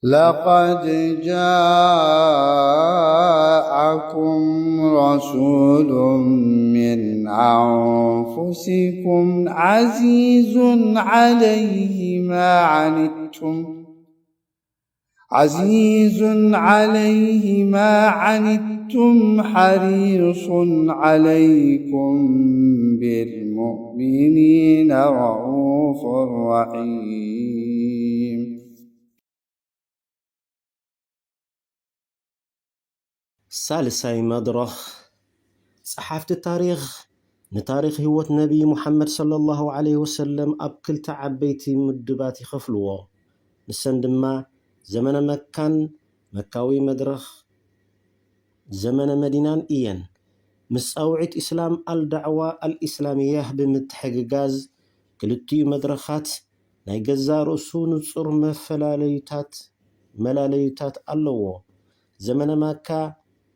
لقد جاءكم رسول من أنفسكم عزيز عليه ما عنتم، عزيز عليه ما عنتم حريص عليكم بالمؤمنين رءوف رحيم. ሳልሳይ መድረኽ፣ ጸሓፍቲ ታሪኽ ንታሪኽ ህይወት ነቢይ ሙሓመድ ሰለላሁ ዐለይሂ ወሰለም ኣብ ክልተ ዓበይቲ ምድባት ይኸፍልዎ። ንሰን ድማ ዘመነ መካን መካዊ መድረኽ ዘመነ መዲናን እየን። ምስ ጻውዒት ኢስላም ኣልዳዕዋ ኣልኢስላሚያህ ብምትሕግጋዝ፣ ክልቲኡ መድረኻት ናይ ገዛእ ርእሱ ንጹር መፈላለዩታት፣ መላለዩታት ኣለዎ። ዘመነ ማካ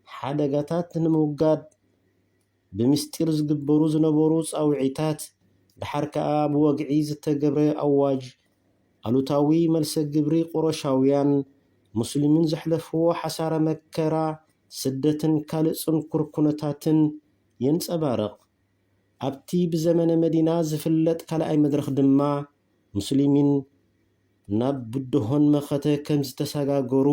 ሓደጋታት ንምውጋድ ብምስጢር ዝግበሩ ዝነበሩ ጻውዒታት፣ ደሓር ከኣ ብወግዒ ዝተገብረ ኣዋጅ፣ ኣሉታዊ መልሰ ግብሪ ቁረሻውያን፣ ሙስሊሚን ዘሕለፍዎ ሓሳረ መከራ፣ ስደትን ካልእ ጽንኩር ኩነታትን የንጸባርቕ። ኣብቲ ብዘመነ መዲና ዝፍለጥ ካልኣይ መድረኽ ድማ፣ ሙስሊሚን ናብ ብድሆን መኸተ ከም ዝተሰጋገሩ፣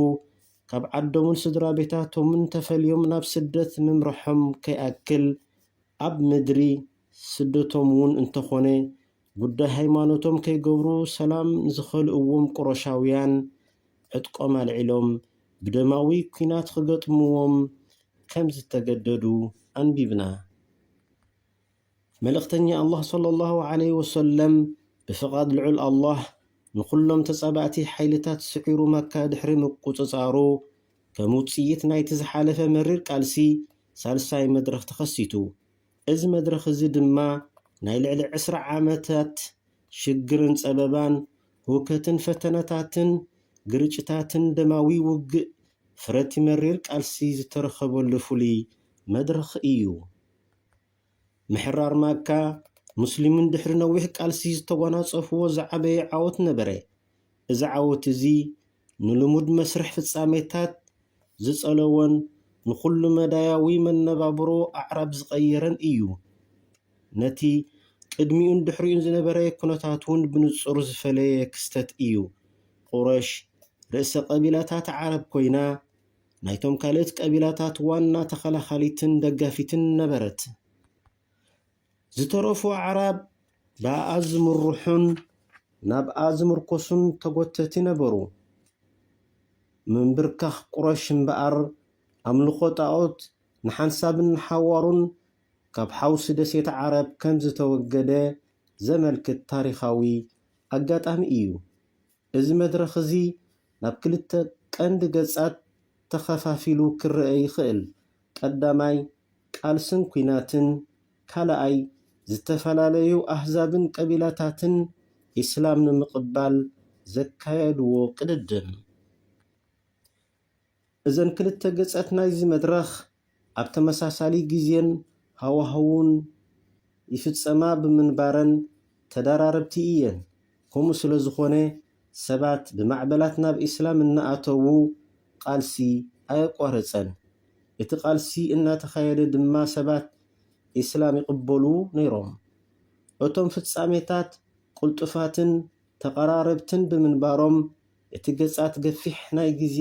ካብ ዓዶምን ስድራ ቤታቶምን ተፈልዮም ናብ ስደት ምምርሖም ከይኣክል፣ ኣብ ምድሪ ስደቶም እውን እንተኾነ፣ ጉዳይ ሃይማኖቶም ከይገብሩ ሰላም ንዝኸልእዎም ቁረሻውያን፣ ዕጥቆም ኣልዒሎም ብደማዊ ኲናት ክገጥምዎም ከም ዝተገደዱ ኣንቢብና። መልእኽተኛ ኣላህ ሰለላሁ ዐለይሂ ወሰለም ብፍቓድ ልዑል ኣላህ ንኹሎም ተጻባእቲ ሓይልታት ስዒሩ መካ ድሕሪ ምቁጽጻሩ፣ ከም ውጽኢት ናይቲ ዝሓለፈ መሪር ቃልሲ ሳልሳይ መድረኽ ተኸሲቱ። እዚ መድረኽ እዚ ድማ ናይ ልዕሊ ዕስራ ዓመታት ሽግርን ጸበባን፣ ህውከትን ፈተነታትን ግርጭታትን ደማዊ ውግእ ፍረቲ መሪር ቃልሲ ዝተረኸበሉ ፍሉይ መድረኽ እዩ። ምሕራር ማካ፣ ሙስሊምን ድሕሪ ነዊሕ ቃልሲ ዝተጓናጸፍዎ ዝዓበየ ዓወት ነበረ። እዚ ዓወት እዚ ንልሙድ መስርሕ ፍጻሜታት ዝጸለወን ንኹሉ መዳያዊ መነባብሮ ኣዕራብ ዝቐየረን እዩ። ነቲ ቅድሚኡን ድሕሪኡን ዝነበረ ኩነታት እውን ብንጹር ዝፈለየ ክስተት እዩ። ቁረሽ ርእሰ ቀቢላታት ዓረብ ኮይና፣ ናይቶም ካልኦት ቀቢላታት ዋና ተኸላኻሊትን ደጋፊትን ነበረት። ዝተረፉ ኣዕራብ ብኣኣ ዝምርሑን ናብኣ ዝምርኮሱን ተጎተቲ ነበሩ። ምንብርካኽ ቁረሽ እምበኣር፣ ኣምልኾ ጣኦት ንሓንሳብን ንሓዋሩን ካብ ሓውሲ ደሴት ዓረብ ከም ዝተወገደ ዘመልክት ታሪኻዊ ኣጋጣሚ እዩ። እዚ መድረኽ እዚ ናብ ክልተ ቀንዲ ገጻት ተኸፋፊሉ ክረአ ይኽእል። ቀዳማይ፣ ቃልስን ኲናትን፣ ካልኣይ፣ ዝተፈላለዩ ኣህዛብን ቀቢላታትን ኢስላም ንምቕባል ዘካየድዎ ቅድድም። እዘን ክልተ ገጻት ናይዚ መድረኽ ኣብ ተመሳሳሊ ግዜን ሃዋህውን ይፍጸማ ብምንባረን ተደራረብቲ እየን። ከምኡ ስለ ዝኾነ ሰባት ብማዕበላት ናብ ኢስላም እናኣተዉ ቃልሲ ኣየቋረጸን። እቲ ቃልሲ እናተኻየደ ድማ ሰባት ኢስላም ይቕበሉ ነይሮም። እቶም ፍጻሜታት ቅልጡፋትን ተቐራረብትን ብምንባሮም እቲ ገጻት ገፊሕ ናይ ግዜ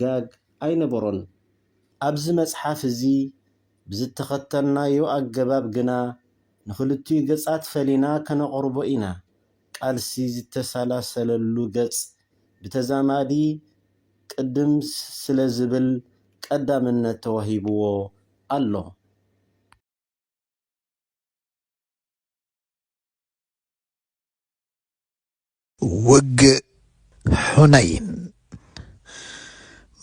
ጋግ ኣይነበሮን። ኣብዚ መጽሓፍ እዚ ብዝተኸተልናዮ ኣገባብ ግና ንኽልቲኡ ገጻት ፈሊና ከነቕርቦ ኢና። ቃልሲ ዝተሰላሰለሉ ገጽ ብተዛማዲ ቅድም ስለ ዝብል ቀዳምነት ተዋሂብዎ ኣሎ። ውግእ ሑነይን።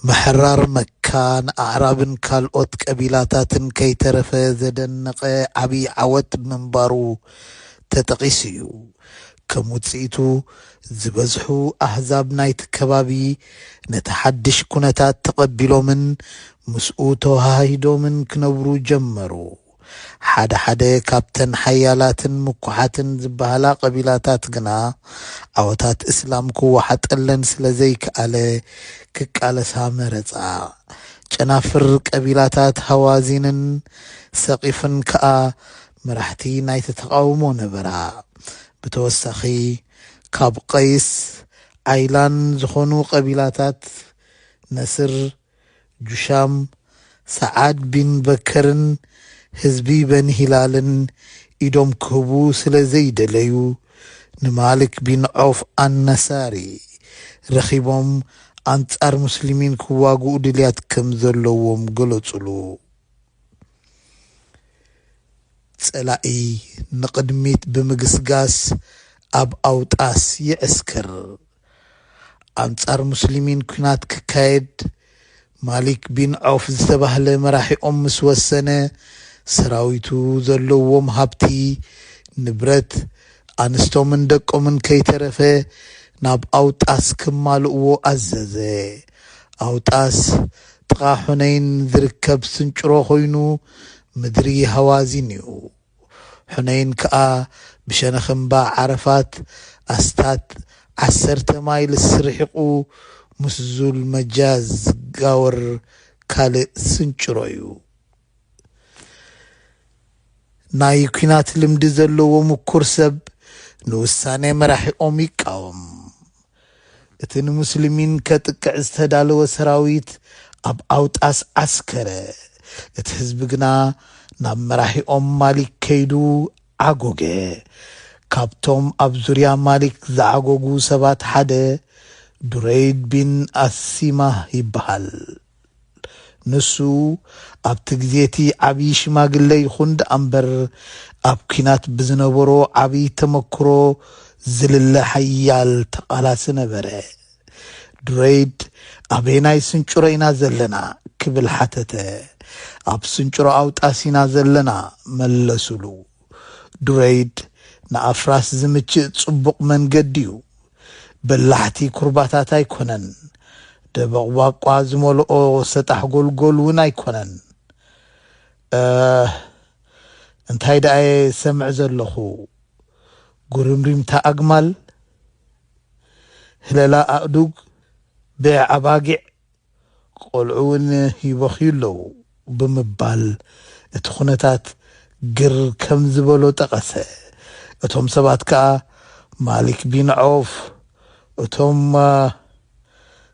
ምሕራር መካ ንኣዕራብን ካልኦት ቀቢላታትን ከይተረፈ ዘደነቐ ዓብዪ ዓወት ምንባሩ ተጠቒሱ እዩ። ከም ውጽኢቱ፣ ዝበዝሑ ኣህዛብ ናይቲ ከባቢ ነቲ ሓድሽ ኩነታት ተቐቢሎምን ምስኡ ተወሃሂዶምን ክነብሩ ጀመሩ። ሓደ ሓደ ካብተን ሓያላትን ምኩሓትን ዝበሃላ ቀቢላታት ግና ዓወታት እስላም ክወሓጠለን ስለ ዘይከኣለ ክቃለሳ መረጻ። ጨናፍር ቀቢላታት ሃዋዚንን ሰቒፍን ከኣ መራሕቲ ናይቲ ተቓውሞ ነበራ። ብተወሳኺ ካብ ቀይስ ዓይላን ዝኾኑ ቀቢላታት ነስር፣ ጁሻም፣ ሰዓድ ቢን በከርን ህዝቢ በኒ ሂላልን ኢዶም ክህቡ ስለ ዘይደለዩ፣ ንማሊክ ቢን ዖፍ ኣነሳሪ ረኺቦም ኣንጻር ሙስሊሚን ክዋግኡ ድልያት ከም ዘለዎም ገለጹሉ። ጸላኢ ንቕድሚት ብምግስጋስ ኣብ ኣውጣስ ይዕስክር። ኣንጻር ሙስሊሚን ኲናት ክካየድ ማሊክ ቢን ዖፍ ዝተባህለ መራሒኦም ምስ ወሰነ፣ ሰራዊቱ ዘለዎም ሃብቲ ንብረት ኣንስቶምን ደቆምን ከይተረፈ ናብ ኣውጣስ ክማልእዎ ኣዘዘ። ኣውጣስ ጥቓ ሑነይን ዝርከብ ስንጭሮ ኮይኑ ምድሪ ሃዋዚን እዩ። ሑነይን ከኣ ብሸነኽ እምባ ዓረፋት ኣስታት ዓሰርተ ማይልስ ርሒቑ ምስ ዙል መጃዝ ዝጋወር ካልእ ስንጭሮ እዩ። ናይ ኲናት ልምዲ ዘለዎ ምኩር ሰብ ንውሳኔ መራሒኦም ይቃወም። እቲ ንሙስሊሚን ከጥቅዕ ዝተዳለወ ሰራዊት ኣብ ኣውጣስ ዓስከረ። እቲ ህዝቢ ግና ናብ መራሒኦም ማሊክ ከይዱ ዓጎገ። ካብቶም ኣብ ዙርያ ማሊክ ዝዓጎጉ ሰባት ሓደ ዱረይድ ቢን ኣሲማህ ይበሃል። ንሱ ኣብቲ ግዜ እቲ ዓብዪ ሽማግለ ይኹን ደኣ እምበር፣ ኣብ ኲናት ብዝነበሮ ዓብዪ ተመክሮ ዝልለ ሓያል ተቓላሲ ነበረ። ዱረይድ፣ ኣበየናይ ስንጭሮ ኢና ዘለና? ክብል ሓተተ። ኣብ ስንጭሮ ኣውጣስ ኢና ዘለና፣ መለሱሉ። ዱረይድ፣ ንኣፍራስ ዝምችእ ጽቡቕ መንገዲ እዩ። በላሕቲ ኩርባታት ኣይኮነን። ደበቕባቋ ዝመልኦ ሰጣሕ ጎልጎል እውን ኣይኮነን። እ፣ እንታይ ደኣ እየ ሰምዕ ዘለኹ? ጉርምሪምታ ኣግማል፣ ህለላ ኣእዱግ፣ ብዕ ኣባጊዕ፣ ቆልዑ እውን ይበኽዩ ኣለዉ ብምባል እቲ ኩነታት ግር ከም ዝበሎ ጠቐሰ። እቶም ሰባት ከኣ ማሊክ ቢን ዖፍ፣ እቶም፣ አ፣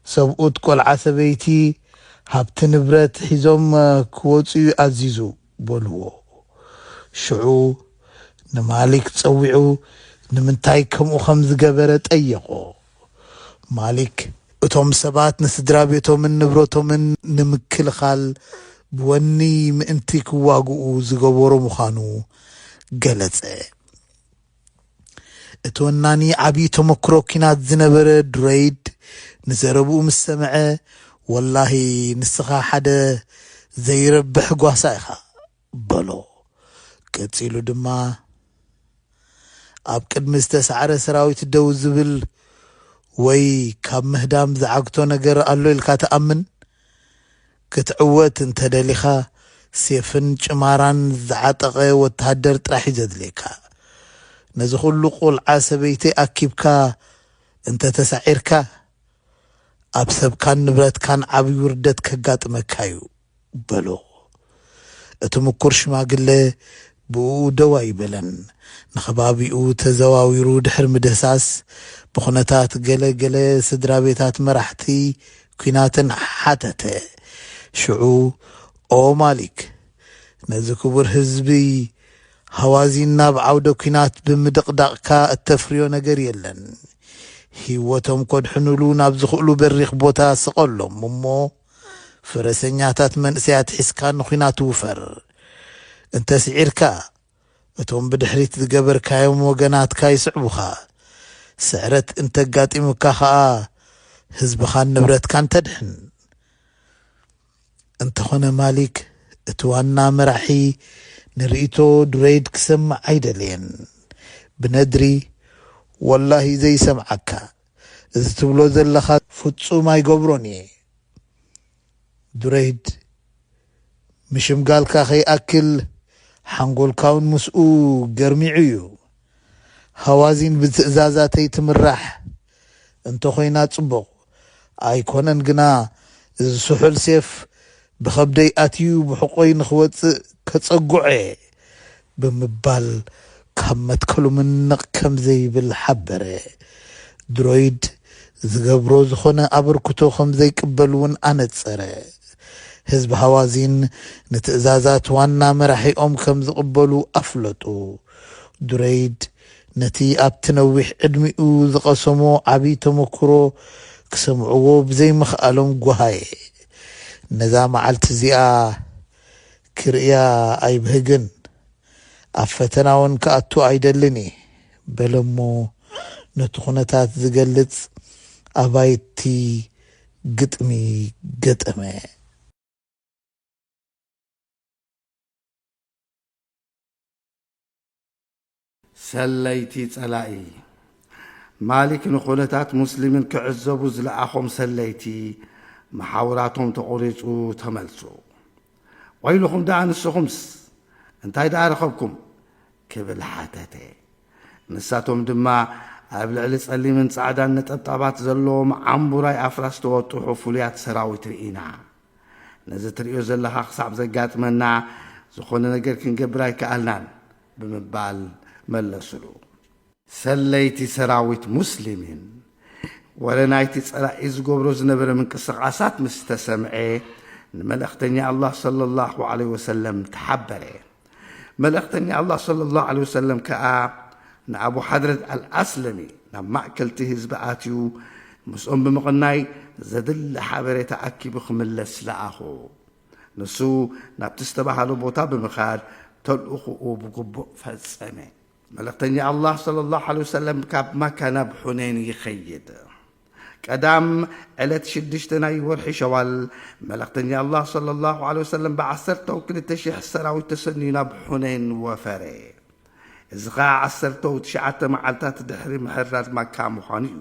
ሰብኡት ቆልዓ ሰበይቲ ሃብቲ ንብረት ሒዞም፣ አ፣ ክወጹ እዩ ኣዚዙ በልዎ። ሽዑ ንማሊክ ጸዊዑ ንምንታይ ከምኡ ከም ዝገበረ ጠየቖ። ማሊክ፣ እቶም ሰባት ንስድራ ቤቶምን ንብረቶምን ንምክልኻል ብወኒ ምእንቲ ክዋግኡ ዝገበሮ ምዃኑ ገለጸ። እቲ ወናኒ ዓብዪ ተመክሮ ኲናት ዝነበረ ዱረይድ ንዘረብኡ ምስ ሰምዐ፣ "ወላሂ ንስኻ ሓደ ዘይረብሕ ጓሳ ኢኻ" በሎ። ቀጺሉ ድማ፣ "ኣብ ቅድሚ ዝተሳዕረ ሰራዊት ደው ዝብል ወይ ካብ ምህዳም ዝዓግቶ ነገር ኣሎ ኢልካ ትኣምን? ክትዕወት እንተ ደሊኻ፣ ሴፍን ጭማራን ዝዓጠቐ ወተሃደር ጥራሕ እዩ ዘድልየካ። ነዚ ኹሉ ቁልዓ ሰበይቲ ኣኪብካ እንተ ተሳዒርካ፣ ኣብ ሰብካን ንብረትካን ዓብዪ ውርደት ከጋጥመካ እዩ" በሎ። እቲ ምኩር ሽማግለ ብእኡ ደው ኣይበለን። ንኸባቢኡ ተዘዋዊሩ ድሕሪ ምድህሳስ፣ ብኹነታት ገለ ገለ ስድራ ቤታት መራሕቲ ኲናትን ሓተተ። ሽዑ፣ "ኦ ማሊክ፣ ነዚ ክቡር ህዝቢ ሃዋዚን ናብ ዓውደ ኲናት ብምድቕዳቕካ እተፍርዮ ነገር የለን። ህይወቶም ከድሕኑሉ ናብ ዝኽእሉ በሪኽ ቦታ ስቐሎም እሞ፣ ፈረሰኛታት መንእሰያት ሒዝካ ንኲናት ውፈር። እንተ ስዒርካ፣ እቶም ብድሕሪት ዝገበርካዮም ወገናትካ ይስዕቡኻ። ስዕረት እንተጋጢሙካ ኸኣ፣ ህዝብኻን ንብረትካን ተድሕን። እንተኾነ ማሊክ፣ እቲ ዋና መራሒ፣ ንርእይቶ ዱረይድ ክሰምዕ ኣይደለየን። ብነድሪ፣ "ወላሂ ዘይሰምዓካ፣ እዚ ትብሎ ዘለኻ ፍጹም ኣይገብሮን እየ። ዱረይድ፣ ምሽምጋልካ ከይኣክል፣ ሓንጎልካ እውን ምስኡ ገርሚዑ እዩ። ሃዋዚን ብትእዛዛተይ ትምራሕ እንተኾይና ጽቡቕ፣ ኣይኮነን ግና እዚ ስሑል ሴፍ ብኸብደይ ኣትዩ ብሕቖይ ንኽወጽእ ከጸግዖ እየ ብምባል ካብ መትከሉ ምንቕ ከም ዘይብል ሓበረ። ድሮይድ ዝገብሮ ዝኾነ ኣበርክቶ ከም ዘይቅበል እውን ኣነጸረ። ህዝቢ ሃዋዚን ንትእዛዛት ዋና መራሒኦም ከም ዝቕበሉ ኣፍለጡ። ድሮይድ ነቲ ኣብቲ ነዊሕ ዕድሚኡ ዝቐሰሞ ዓቢ ተመክሮ ክሰምዕዎ ብዘይምኽኣሎም ጓሃየ። ነዛ መዓልቲ እዚኣ ክርእያ ኣይብህግን፣ ኣብ ፈተና እውን ክኣቱ ኣይደልን እየ በለ እሞ ነቲ ኩነታት ዝገልጽ ኣባይቲ ግጥሚ ገጠመ። ሰለይቲ ጸላኢ። ማሊክ ንኹነታት ሙስሊምን ክዕዘቡ ዝለኣኾም ሰለይቲ መሓውራቶም ተቖሪጹ ተመልሱ። ወይልኹም ደኣ ንስኹምስ እንታይ ደኣ ረኸብኩም? ክብል ሓተተ። ንሳቶም ድማ ኣብ ልዕሊ ጸሊምን ጻዕዳን ነጠብጣባት ዘለዎም ዓምቡራይ ኣፍራስ ተወጥሑ ፍሉያት ሰራዊት ርኢና። ነዚ ትርእዮ ዘለኻ ክሳብ ዘጋጥመና ዝኾነ ነገር ክንገብር ኣይከኣልናን ብምባል መለሱሉ። ሰለይቲ ሰራዊት ሙስሊሚን ወረ ናይቲ ጸላኢ ዝገብሮ ዝነበረ ምንቅስቓሳት ምስ ተሰምዐ ንመልእኽተኛ ኣላህ ሰለላሁ ዐለይሂ ወሰለም ተሓበረ። መልእኽተኛ ኣላህ ሰለላሁ ዐለይሂ ወሰለም ከኣ ንኣቡ ሓድረት ኣልኣስለሚ ናብ ማእከልቲ ህዝቢ ኣትዩ ምስኦም ብምቕናይ ዘድሊ ሓበሬታ ኣኪቡ ክምለስ ለኣኹ። ንሱ ናብቲ ዝተባህሎ ቦታ ብምኻድ ተልእኹኡ ብግቡእ ፈጸመ። መልእኽተኛ ኣላህ ሰለላሁ ዐለይሂ ወሰለም ካብ መካ ናብ ሑነይን ይኸይድ። ቀዳም ዕለት ሽዱሽተ ናይ ወርሒ ሸዋል መልእኽተኛ ኣላህ ሰለላሁ ዐለይሂ ወሰለም ብዓሰርተው ክልተ ሺሕ ሰራዊት ተሰንዩ ናብ ሑነይን ወፈረ። እዚ ኸዓ ዓሰርተው ትሽዓተ መዓልታት ድሕሪ ምሕራድ መካ ምዃኑ እዩ።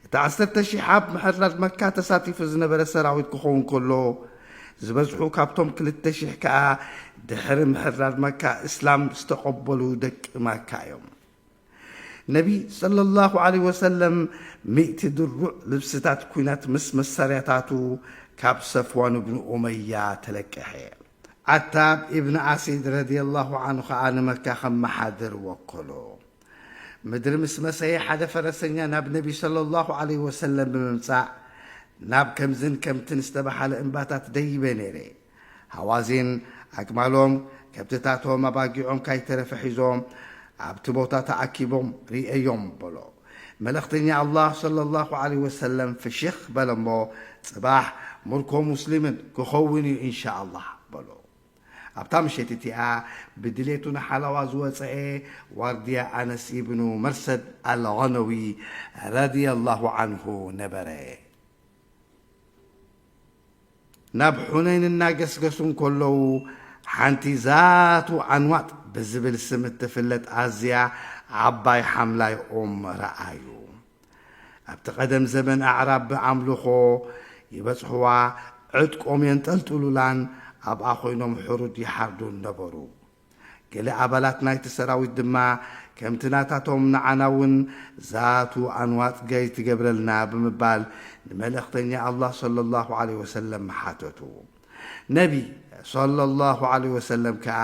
እቲ ዓሰርተ ሺሕ ኣብ ምሕራድ መካ ተሳቲፉ ዝነበረ ሰራዊት ክኸውን ከሎ፣ ዝበዝሑ ካብቶም ክልተ ሺሕ ከኣ ድሕሪ ምሕራድ መካ እስላም ዝተቐበሉ ደቂ መካ እዮም። ነቢ ሰለላሁ ዐለይሂ ወሰለም ሚእቲ ድሩዕ ልብስታት ኲናት ምስ መሳርያታቱ ካብ ሰፍዋን እብኑ ኡመያ ተለቀሐ። ዓታብ ኢብን ኣሲድ ረዲየላሁ ዐንሁ ኸኣ ንመካ ከም መሓድር ወከሎ። ምድሪ ምስ መሰየ ሓደ ፈረሰኛ ናብ ነቢ ሰለላሁ ዐለይሂ ወሰለም ብምምጻእ ናብ ከምዝን ከምትን ዝተባህለ እምባታት ደይበ ነይረ። ሃዋዚን ኣግማሎም፣ ከብትታቶም፣ ኣባጊዖም ካይተረፈ ሒዞም ኣብቲ ቦታ ተኣኪቦም ርእየዮም በሎ። መልእኽተኛ ኣላህ ሰለላሁ ዐለይሂ ወሰለም ፍሽኽ በለ እሞ ጽባሕ ምርኮ ሙስሊምን ክኸውን እዩ ኢንሻኣላህ በሎ። ኣብታ ምሸት እቲኣ ብድሌቱ ንሓላዋ ዝወጸኤ ዋርድያ ኣነስ ኢብኑ መርሰድ ኣልገነዊ ረዲየላሁ ዐንሁ ነበረ። ናብ ሑነይን እናገስገሱ እንከለዉ ሓንቲ ዛቱ ኣንዋጥ ብዝብል ስም እትፍለጥ ኣዝያ ዓባይ ሓምላይ ኦም ረኣዩ። ኣብቲ ቀደም ዘመን ኣዕራብ ብኣምልኾ ይበጽሕዋ፣ ዕጥቆም የንጠልጥሉላን ኣብኣ ኮይኖም ሕሩድ ይሓርዱን ነበሩ። ገለ ኣባላት ናይቲ ሰራዊት ድማ ከምቲ ናታቶም ንዓና እውን ዛቱ ኣንዋጥ ገይ ትገብረልና ብምባል ንመልእኽተኛ ኣላህ ሰለላሁ ዐለይሂ ወሰለም ሓተቱ። ነቢ ሰለላሁ ዐለይሂ ወሰለም ከኣ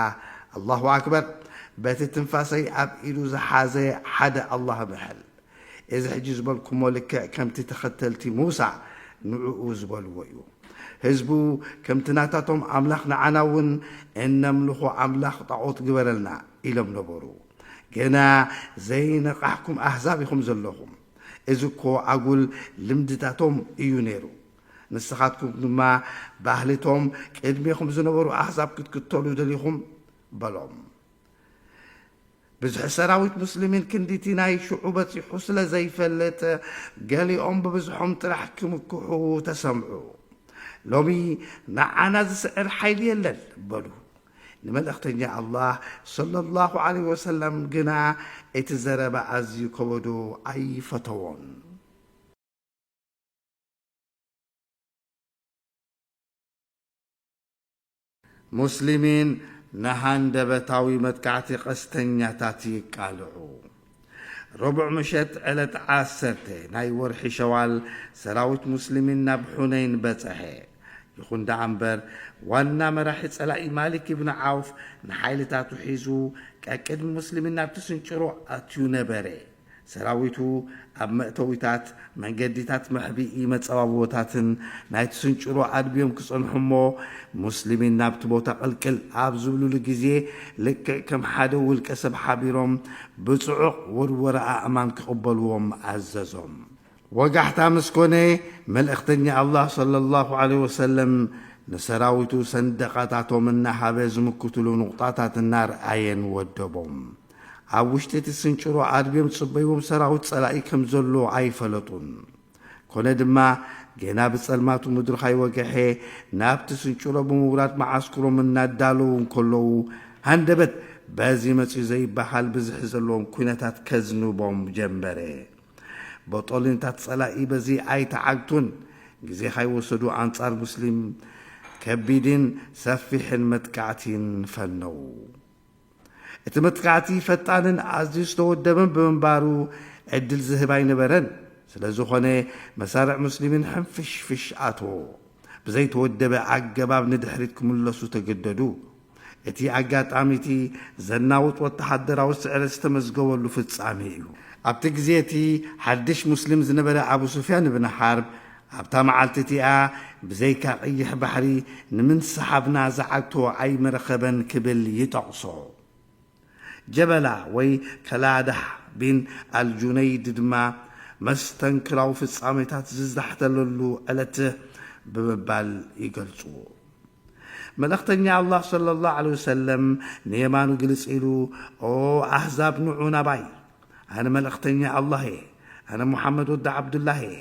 ኣላሁ ኣክበር፣ በቲ ትንፋሰይ ኣብ ኢዱ ዝሓዘ ሓደ ኣላህ እምሕል። እዚ ሕጂ ዝበልኩሞ ልክዕ ከምቲ ተኸተልቲ ሙሳ ንዕኡ ዝበልዎ እዩ። ህዝቡ ከምቲ ናታቶም ኣምላኽ ንዓና እውን እነምልኾ ኣምላኽ ጣዖት ግበረልና ኢሎም ነበሩ። ገና ዘይነቓሕኩም ኣህዛብ ኢኹም ዘለኹም። እዚ እኮ ኣጉል ልምድታቶም እዩ ነይሩ። ንስኻትኩም ድማ ባህልቶም ቅድሜኹም ዝነበሩ ኣህዛብ ክትክተሉ ደሊኹም በሎም። ብዝሒ ሰራዊት ሙስሊሚን ክንዲቲ ናይ ሽዑ በጺሑ ስለ ዘይፈልጥ ገሊኦም ብብዝሖም ጥራሕ ክምክሑ ተሰምዑ። ሎሚ ንዓና ዝስዕር ሓይሊ የለን በሉ። ንመልእኽተኛ ኣላህ ሰለላሁ ዐለይሂ ወሰለም ግና እቲ ዘረባ ኣዝዩ ከበዶ ኣይፈተዎን። ሙስሊሚን ንሃንደበታዊ መጥቃዕቲ ቀስተኛታት ይቃልዑ። ረቡዕ ምሸት ዕለት ዓሰርተ ናይ ወርሒ ሸዋል ሰራዊት ሙስሊሚን ናብ ሑነይን በጸሐ። ይኹን ደኣ እምበር፣ ዋና መራሒ ጸላኢ ማሊክ ኢብን ዓውፍ ንሓይልታቱ ሒዙ ቀቅድሚ ሙስሊሚን ናብቲ ስንጭሮ ኣትዩ ነበረ። ሰራዊቱ ኣብ መእተዊታት፣ መንገዲታት መሕብኢ መጸባብቦታትን ናይቲ ስንጭሮ ኣድብዮም ክጸንሑ እሞ፣ ሙስሊሚን ናብቲ ቦታ ቅልቅል ኣብ ዝብሉሉ ግዜ፣ ልክዕ ከም ሓደ ውልቀ ሰብ ሓቢሮም ብጽዑቕ ውርወራ ኣእማን ክቕበልዎም ኣዘዞም። ወጋሕታ ምስ ኮነ፣ መልእኽተኛ ኣላህ ሰለላሁ ዐለይሂ ወሰለም ንሰራዊቱ ሰንደቓታቶም እናሃበ ዝምክትሉ ኑቕጣታት እናርኣየን ወደቦም። ኣብ ውሽጢ እቲ ስንጭሮ ኣድብዮም ዝጽበይዎም ሰራዊት ጸላኢ ከም ዘሎ ኣይፈለጡን። ኮነ ድማ፣ ገና ብጸልማቱ ምድሩ ካይወገሐ፣ ናብቲ ስንጭሮ ብምውራድ መዓስክሮም እናዳለዉ እንከለዉ፣ ሃንደበት በዚ መጺኡ ዘይበሃል ብዝሒ ዘለዎም ኲነታት ከዝንቦም ጀመረ። ቦጦሊንታት ጸላኢ በዚ ኣይተዓግቱን። ግዜ ካይወሰዱ ኣንጻር ሙስሊም ከቢድን ሰፊሕን መጥቃዕቲን ፈነዉ። እቲ መጥቃዕቲ ፈጣንን ኣዝዩ ዝተወደበን ብምንባሩ፣ ዕድል ዝህብ ኣይነበረን። ስለ ዝኾነ፣ መሳርዕ ሙስሊሚን ሕንፍሽፍሽ ኣተዎ። ብዘይተወደበ ኣገባብ ንድሕሪት ክምለሱ ተገደዱ። እቲ ኣጋጣሚ እቲ ዘናውጥ ወተሃደራዊ ስዕረት ዝተመዝገበሉ ፍጻሜ እዩ። ኣብቲ ግዜ እቲ ሓድሽ ሙስሊም ዝነበረ ኣቡ ሱፍያን እብን ሓርብ፣ ኣብታ መዓልቲ እቲኣ ብዘይካ ቀይሕ ባሕሪ ንምንስሓብና ዝዓግቶ ኣይመረኸበን ክብል ይጠቕሶ። ጀበላ ወይ ከላዳህ ቢን ኣልጁነይድ ድማ መስተንክራዊ ፍጻሜታት ዝዛሕተለሉ ዕለት ብምባል ይገልጽዎ። መልእኽተኛ ኣላህ ሰለላሁ ዐለይሂ ወሰለም ንየማኑ ግልጽ ኢሉ፣ "ኦ ኣህዛብ፣ ንዑ ናባይ፣ ኣነ መልእኽተኛ ኣላህ እየ፣ ኣነ ሙሓመድ ወዲ ዓብዱላህ እየ፣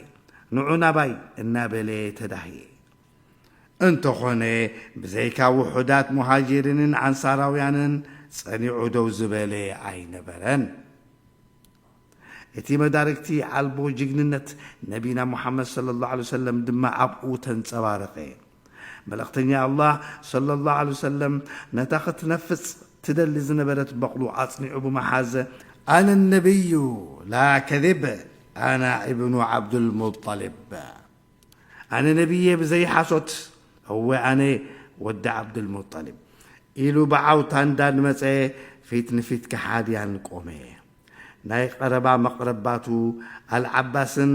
ንዑ ናባይ" እናበለ ተዳህየ። እንተኾነ፣ ብዘይካ ውሑዳት ሙሃጅሪንን ኣንሳራውያንን ጸኒዑ ደው ዝበለ ኣይነበረን። እቲ መዳርግቲ ኣልቦ ጅግንነት ነቢና ሙሓመድ ሰለላሁ ዐለይሂ ወሰለም ድማ ኣብኡ ተንጸባረቐ። መልእኽተኛ ኣላህ ሰለላሁ ዐለይሂ ወሰለም ነታ ክትነፍጽ ትደሊ ዝነበረት በቕሉ ኣጽኒዑ ብምሓዝ፣ "ኣነ ነቢዩ ላ ከዚብ፣ ኣና ኢብኑ ዓብዱልሙጠሊብ፣ ኣነ ነቢየ ብዘይ ሓሶት፣ እወ ኣነ ወዲ ዓብዱልሙጠሊብ" ኢሉ ብዓውታ እንዳድመጸ ፊት ንፊት ከሓድያን ቆመ። ናይ ቀረባ መቕረባቱ ኣልዓባስን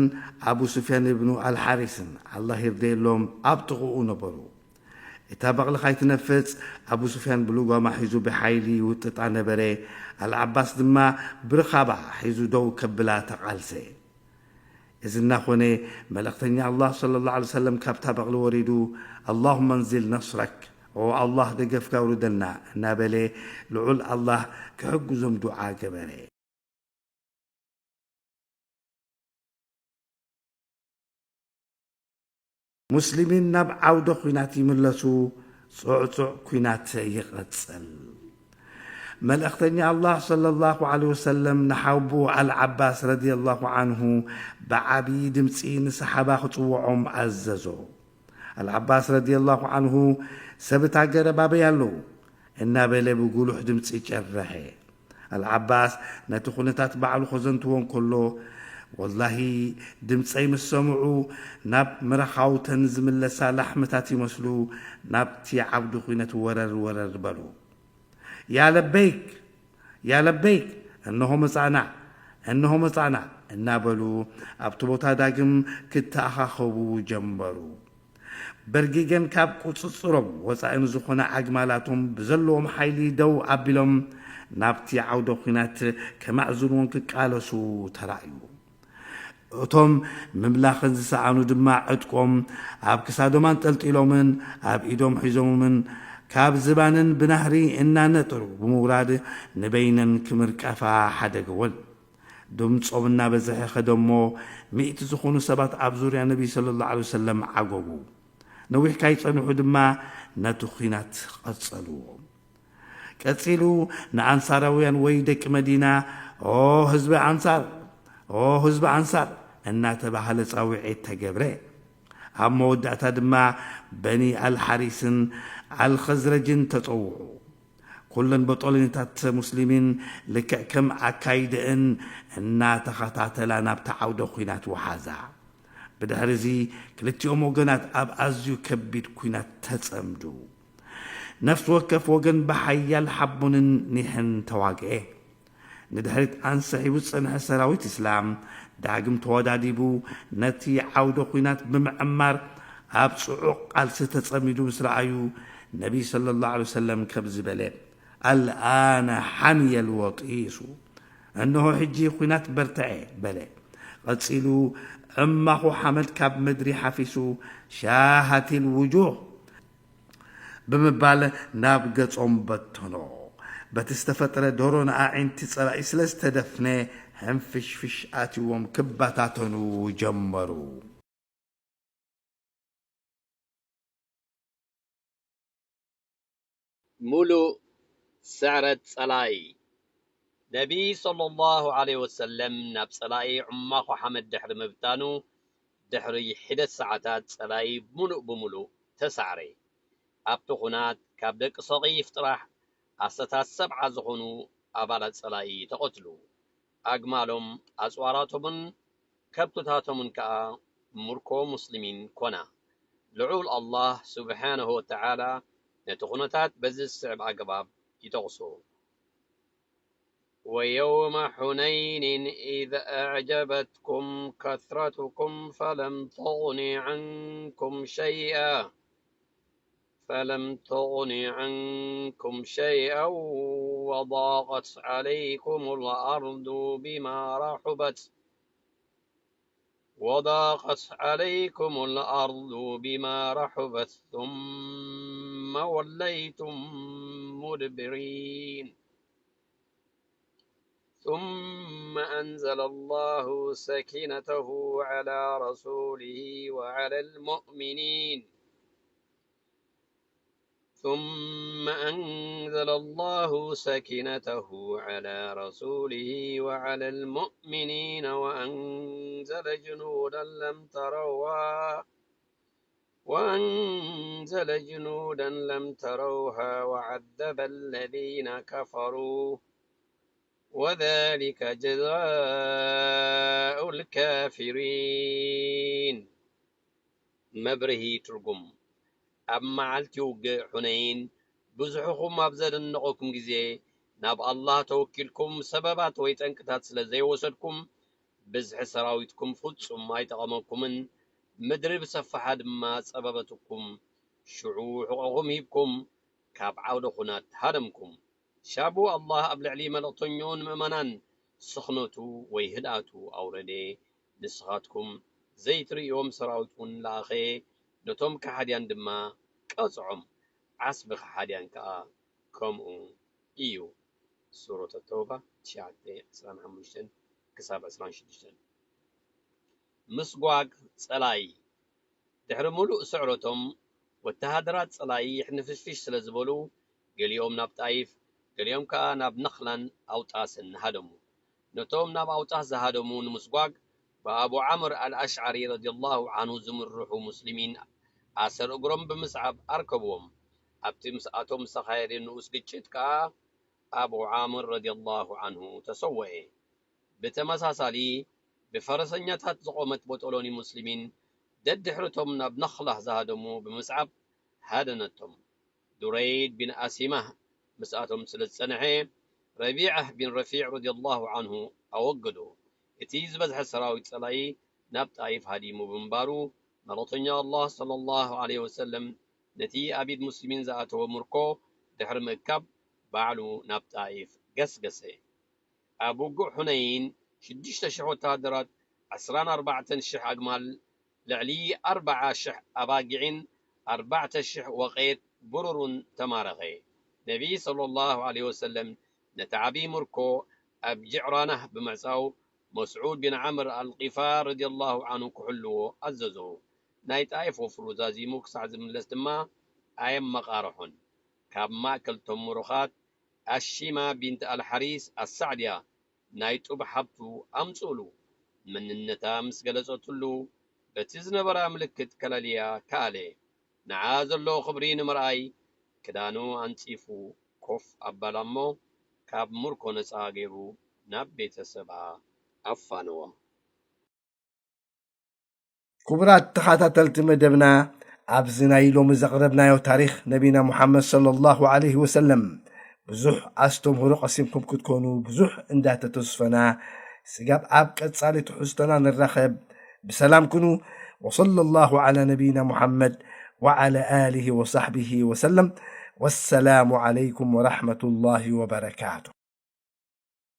ኣቡ ሱፍያን እብኑ ኣልሓሪስን፣ ኣላህ ይርደየሎም፣ ኣብ ጥቕኡ ነበሩ። እታ በቕሊ ካይትነፍጽ፣ ኣቡ ሱፍያን ብልጓማ ሒዙ ብሓይሊ ይውጥጣ ነበረ። ኣልዓባስ ድማ ብርኻባ ሒዙ ደው ከብላ ተቓልሰ። እዚ እናኾነ፣ መልእኽተኛ ኣላህ ሰለላሁ ዐለይሂ ወሰለም ካብታ በቕሊ ወሪዱ፣ "ኣላሁመ ኣንዚል ነስረክ፣ ኦ ኣላህ ደገፍካ ኣውርደልና" እናበለ ልዑል ኣላህ ክሕግዞም ዱዓ ገበረ። ሙስሊሚን ናብ ዓውደ ኲናት ይምለሱ፣ ጽዑጽዕ ኲናት ይቐጽል። መልእኽተኛ ኣላህ ሰለላሁ ዐለይሂ ወሰለም ንሓቡ ኣልዓባስ ረዲየላሁ ዐንሁ ብዓብዪ ድምጺ ንሰሓባ ክጽውዖም ኣዘዞ። ኣልዓባስ ረዲየላሁ ዐንሁ፣ "ሰብ እታ ገረብ ኣበይ ኣለዉ?" እናበለ ብጉሉሕ ድምጺ ጨረሐ። ኣልዓባስ ነቲ ኩነታት ባዕሉ ከዘንትዎ እንከሎ፣ "ወላሂ፣ ድምጸይ ምስ ሰምዑ፣ ናብ መረኻውተን ዝምለሳ ላሕምታት ይመስሉ፣ ናብቲ ዓውዲ ኲነት ወረር ወረር በሉ። ያ ለበይክ፣ ያ ለበይክ፣ እንሆ መጻእና፣ እንሆ መጻእና" እናበሉ ኣብቲ ቦታ ዳግም ክተኣኻኸቡ ጀመሩ። በርጊገን ካብ ቁጽጽሮም ወጻኢ ንዝኾነ ኣግማላቶም ብዘለዎም ሓይሊ ደው ኣቢሎም ናብቲ ዓውደ ኲናት ከማዕዝንዎን ክቃለሱ ተራእዩ። እቶም ምምላኽን ዝሰኣኑ ድማ ዕጥቆም ኣብ ክሳዶም ኣንጠልጢሎምን ኣብ ኢዶም ሒዞምን ካብ ዝባንን ብናህሪ እናነጠሩ ብምውራድ ንበይነን ክምርቀፋ ሓደገወን። ድምጾም እናበዝሐ ከደ እሞ፣ ሚእቲ ዝኾኑ ሰባት ኣብ ዙርያ ነቢ ሰለላሁ ዐለይሂ ወሰለም ዓጎጉ። ነዊሕ ካይጸንሑ ድማ ነቲ ኲናት ቀጸልዎ። ቀጺሉ ንኣንሳራውያን ወይ ደቂ መዲና፣ "ኦ ህዝቢ ኣንሳር፣ ኦ ህዝቢ ኣንሳር" እናተባህለ ጻውዒት ተገብረ። ኣብ መወዳእታ ድማ በኒ ኣልሓሪስን ኣልኸዝረጅን ተጸውዑ። ኩለን በጦሎኒታት ሙስሊሚን ልክዕ ከም ኣካይደእን እናተኸታተላ ናብቲ ዓውደ ኲናት ወሓዛ። ብድሕሪ እዚ ክልቲኦም ወገናት ኣብ ኣዝዩ ከቢድ ኲናት ተጸምዱ። ነፍሲ ወከፍ ወገን ብሓያል ሓቦንን ኒሕን ተዋግኤ። ንድሕሪት ኣንስሒቡ ዝጸንሐ ሰራዊት እስላም ዳግም ተወዳዲቡ ነቲ ዓውደ ኲናት ብምዕማር ኣብ ጽዑቕ ቃልሲ ተጸሚዱ ምስ ረኣዩ፣ ነቢይ ሰለላሁ ዐለይሂ ወሰለም ከምዚ በለ፣ "ኣልኣነ ሓምየል ወጢሱ፣ እንሆ ሕጂ ኲናት በርትዐ" በለ። ቀጺሉ፣ ዕማኹ ሓመድ ካብ ምድሪ ሓፊሱ፣ "ሻሃቲል ውጁህ" ብምባል ናብ ገጾም በተኖ። በቲ ዝተፈጥረ ዶሮን ኣዒንቲ ጸላኢ ስለ ዝተደፍነ፣ ሕንፍሽፍሽ ኣትይዎም ክበታተኑ ጀመሩ። ሙሉእ ስዕረት ጸላኢ። ነቢ ሰለላሁ ዐለይሂ ወሰለም ናብ ጸላኢ ዕማኹ ሓመድ ድሕሪ ምብታኑ፣ ድሕሪ ሒደት ሰዓታት ጸላኢ ሙሉእ ብሙሉእ ተሳዕረ። ኣብቲ ኹናት ካብ ደቂ ሰቒፍ ጥራሕ ኣስታት ሰብዓ ዝኾኑ ኣባላት ጸላኢ ተቐትሉ። ኣግማሎም፣ ኣጽዋራቶምን ከብትታቶምን ከኣ ምርኮ ሙስሊሚን ኮና። ልዑል ኣላህ ስብሓነሁ ወተዓላ ነቲ ኩነታት በዚ ዝስዕብ ኣገባብ ይጠቕሶ። ويوم حنين إذ أعجبتكم كثرتكم فلم تغن عنكم شيئا فلم تغن عنكم شيئا وضاقت عليكم الأرض بما رحبت وضاقت عليكم الأرض بما رحبت ثم وليتم مدبرين ثم أنزل الله سكينته على رسوله وعلى المؤمنين ثم أنزل الله سكينته على رسوله وعلى المؤمنين وأنزل جنودا لم تروها وأنزل جنودا لم تروها وعذب الذين كفروا وذلك جزاء الكافرين. መብርሂ ትርጉም። ኣብ መዓልቲ ውግእ ሑነይን ብዙሕኹም ኣብ ዘደነቐኩም ግዜ ናብ ኣላህ ተወኪልኩም ሰበባት ወይ ጠንቅታት ስለ ዘይወሰድኩም፣ ብዝሒ ሰራዊትኩም ፍጹም ኣይጠቐመኩምን፣ ምድሪ ብሰፋሓ ድማ ጸበበትኩም። ሽዑ ሕቖኹም ሂብኩም ካብ ዓውደ ኹናት ሃደምኩም። ሻቡ ኣላህ ኣብ ልዕሊ መልእኽተኛኡን ምእመናን ስኽነቱ ወይ ህድኣቱ ኣውረደ። ንስኻትኩም ዘይትርእይዎም ሰራዊት እውን ለኣኸ፣ ነቶም ከሓድያን ድማ ቀጽዖም። ዓስቢ ከሓድያን ከኣ ከምኡ እዩ። ሱረት ተውባ ትሽዓተ፣ ዕስራን ሓሙሽተን ክሳብ ዕስራን ሽዱሽተን። ምስጓግ ጸላኢ። ድሕሪ ምሉእ ስዕረቶም፣ ወተሃደራት ጸላኢ ሕንፍሽፍሽ ስለ ዝበሉ፣ ገሊኦም ናብ ጣይፍ፣ ገሊኦም ከኣ ናብ ነኽላን ኣውጣስን ሃደሙ። ነቶም ናብ ኣውጣስ ዝሃደሙ ንምስጓግ፣ ብኣቡ ዓምር ኣልኣሽዓሪ ረዲየላሁ ዓንሁ ዝምርሑ ሙስሊሚን ኣሰር እግሮም ብምስዓብ ኣርከብዎም። ኣብቲ ምስኣቶም ዝተኻየደ ንኡስ ግጭት ከኣ ኣቡ ዓምር ረዲየላሁ ዓንሁ ተሰወኤ። ብተመሳሳሊ፣ ብፈረሰኛታት ዝቖመት ቦጦሎኒ ሙስሊሚን ደድሕርቶም ናብ ነኽላህ ዝሃደሙ ብምስዓብ ሃደነቶም። ዱረይድ ቢን ኣሲማህ ምስኣቶም ስለ ዝጸንሐ፣ ረቢዓህ ቢን ረፊዕ ረዲየላሁ ዓንሁ ኣወገዶ። እቲ ዝበዝሐ ሰራዊት ጸላኢ ናብ ጣይፍ ሃዲሙ ብምንባሩ፣ መልእኽተኛ ኣላህ ሰለላሁ ዐለይሂ ወሰለም ነቲ ኣብ ኢድ ሙስሊሚን ዝኣተወ ምርኮ ድሕሪ ምእካብ፣ ባዕሉ ናብ ጣይፍ ገስገሰ። ኣብ ውግእ ሑነይን ሽዱሽተ ሽሕ ወተሃደራት፣ ዕስራን ኣርባዕተን ሽሕ ኣግማል፣ ልዕሊ ኣርብዓ ሽሕ ኣባጊዕን ኣርባዕተ ሽሕ ወቄት ብሩሩን ተማረኸ። ነቢ ሰለላሁ ዐለይሂ ወሰለም ነቲ ዓቢ ምርኮ ኣብ ጅዕራናህ ብምዕጻው፣ መስዑድ ቢን ዓምር ኣልቂፋር ረዲየላሁ ዓንሁ ክሕልዎ ኣዘዞ። ናይ ጣይፍ ወፍሩ ዛዚሙ ክሳዕ ዝምለስ ድማ ኣየመቓርሖን። ካብ ማእከል ቶም ምሩኻት ኣሺማ ቢንት ኣልሓሪስ ኣሳዕድያ ናይ ጡብ ሓብቱ ኣምጽኡሉ። መንነታ ምስ ገለጸትሉ፣ በቲ ዝነበራ ምልክት ከለልያ ከኣለ። ንዓ ዘለዎ ክብሪ ንምርኣይ ክዳኑ ኣንጺፉ ኮፍ ኣባላ እሞ ካብ ምርኮ ነጻ ገይሩ ናብ ቤተሰባ ኣፋነዋ። ክቡራት ተኸታተልቲ መደብና፣ ኣብዚ ናይ ሎሚ ዘቕረብናዮ ታሪኽ ነቢና ሙሓመድ ሰለላሁ ዐለይሂ ወሰለም ብዙሕ ኣስተምህሮ ቀሲምኩም ክትኮኑ ብዙሕ እንዳተተስፈና፣ ስጋብ ኣብ ቀጻሊ ትሕዝቶና ንራኸብ። ብሰላም ኩኑ። ወሰለላሁ ዐላ ነቢና ሙሓመድ ወዐላ ኣሊሂ ወሳሕቢሂ ወሰለም። ወሰላሙ ዐለይኩም ወረሕመቱላሂ ወበረካቱ።